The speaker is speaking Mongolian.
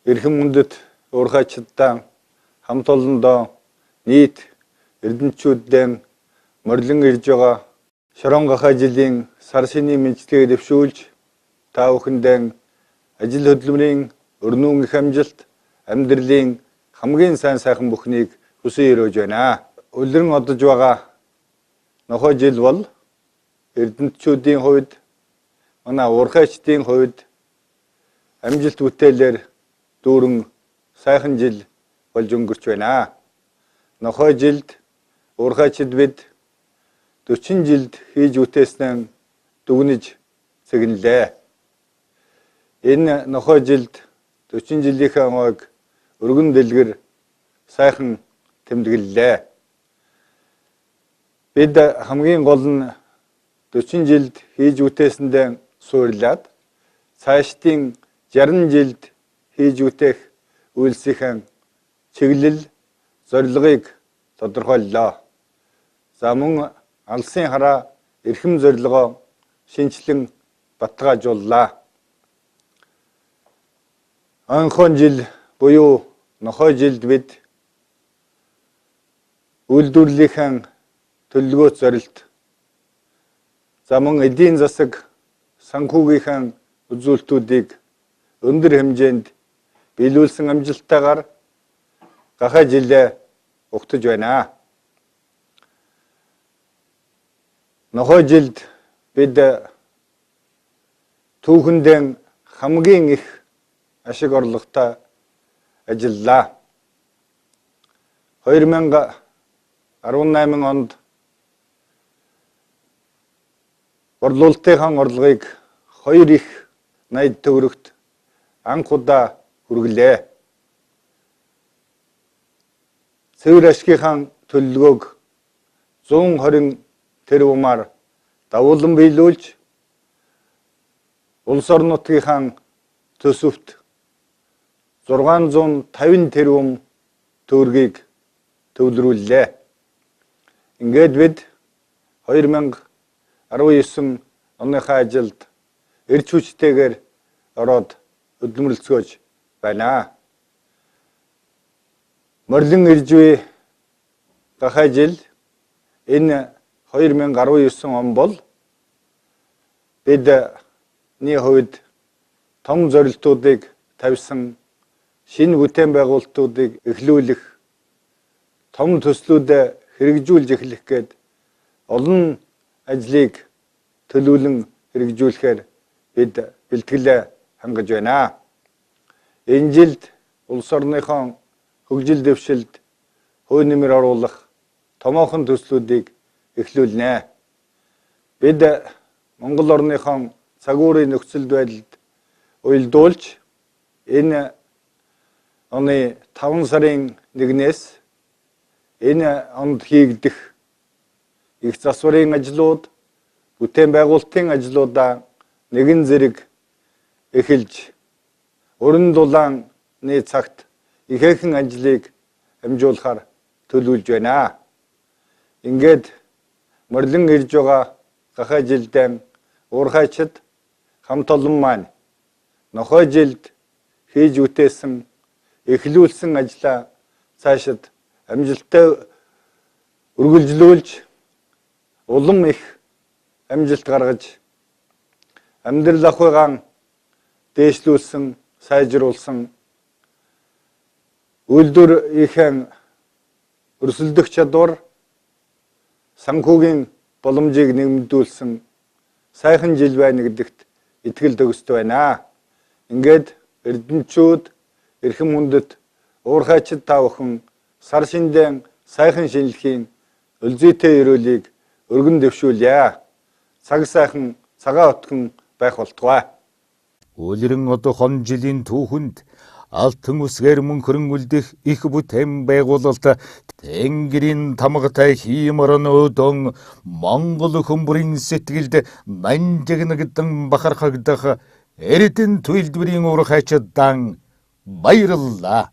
Эрхэм хүндэт уурхайчдаа хамт олондоо нийт эрдэнэтчүүддээ морилон ирж байгаа шорон гахай жилийн сар шинийн мэндчилгээг дэвшүүлж та бүхэндээ ажил хөдөлмөрийн өрнүүн их амжилт, амьдралын хамгийн сайн сайхан бүхнийг хүсэн өрөөж байна. Улиран одож байгаа нохой жил бол эрдэнэтчүүдийн хувьд, манай уурхайчдын хувьд амжилт бүтээлээр дүүрэн сайхан жил болж өнгөрч байна. Нохой жилд уурхайчид бид 40 жилд хийж бүтээснээ дүгнэж цэгнэлээ. Энэ нохой жилд 40 жилийнхээ онгойг өргөн дэлгэр сайхан тэмдэглэлээ. Бид хамгийн гол нь 40 жилд хийж бүтээсэндээ суурилаад цаашдын 60 жилд хийж бүтээх үйлсийнхээ чиглэл зорилгыг тодорхойллоо. За мөн алсын хараа эрхэм зорилгоо шинэчлэн баталгаажууллаа. Онхон жил буюу нохой жилд бид үйлдвэрлэлийнхээ төлөвлөгөөт зорилт, за мөн эдийн засаг санхүүгийнхээ үзүүлэлтүүдийг өндөр хэмжээнд биелүүлсэн амжилттайгаар гахай жилээ угтаж байна. Нохой жилд бид түүхэндээ хамгийн их ашиг орлоготой ажиллалаа. 2018 онд борлуулалтынхаа орлогыг 2 их 80 төгрөгт анх удаа хүргэлээ. Цэвэр ашигынхаа төлөвлөгөөг 120 тэрбумаар давуулан биелүүлж улс орон нутгийнхаа төсөвт 650 тэрбум төгрөгийг төвлөрүүллээ. Ингээд бид 2019 оныхаа ажилд эрч хүчтэйгээр ороод хөдөлмөрлөцгөөж байна. Морилон ирж буй гахай жил энэ 2019 он бол бидний хувьд том зорилтуудыг тавьсан шинэ бүтээн байгуулалтуудыг эхлүүлэх, том төслүүдээ хэрэгжүүлж эхлэх гээд олон ажлыг төлөвлөн хэрэгжүүлэхээр бид бэлтгэлээ хангаж байна. Энэ жилд улс орныхон хөгжил дэвшилд хувь нэмэр оруулах томоохон төслүүдийг эхлүүлнэ. Бид Монгол орныхон цагуурын нөхцөл байдалд уялдуулж энэ оны 5 сарын 1-ээс энэ онд хийгдэх их засварын ажлууд, бүтээн байгуулалтын ажлуудаа нэгэн зэрэг эхэлж өрн дулааны цагт ихээхэн ажлыг амжуулахар төлөвлөж байна. Ингээд морилон ирж байгаа гахай жилдээ уурхайчид хамт олон маань нохой жилд хийж бүтээсэн эхлүүлсэн ажлаа цаашид амжилттай үргэлжлүүлж улам их амжилт гаргаж амьдрал ахуйгаан дээшлүүлсэн, сайжруулсан үйлдвэрийнхээ өрсөлдөх чадвар, санхүүгийн боломжийг нэмэгдүүлсэн сайхан жил байна гэдэгт итгэл төгсдөг байна. Ингээд эрдэнэтчүүд, эрхэм хүндэт уурхайчид та бүхэн сар шиндээ сайхан шинэлхийн өлзийтэй ерөөлийг өргөн дэвшүүлье. Цаг сайхан цагаан өтгөн байх болтугай. Улиран одох он жилийн түүхэнд алтан үсгээр мөнхөрөн үлдэх их бүтээн байгуулалт Тэнгэрийн тамгатай хийморон өдөн Монгол хүмүүрийн сэтгэлд нанжигнагдан бахархагдах Эрдэнэ төлбөрийн уурхайчдан баярлалаа.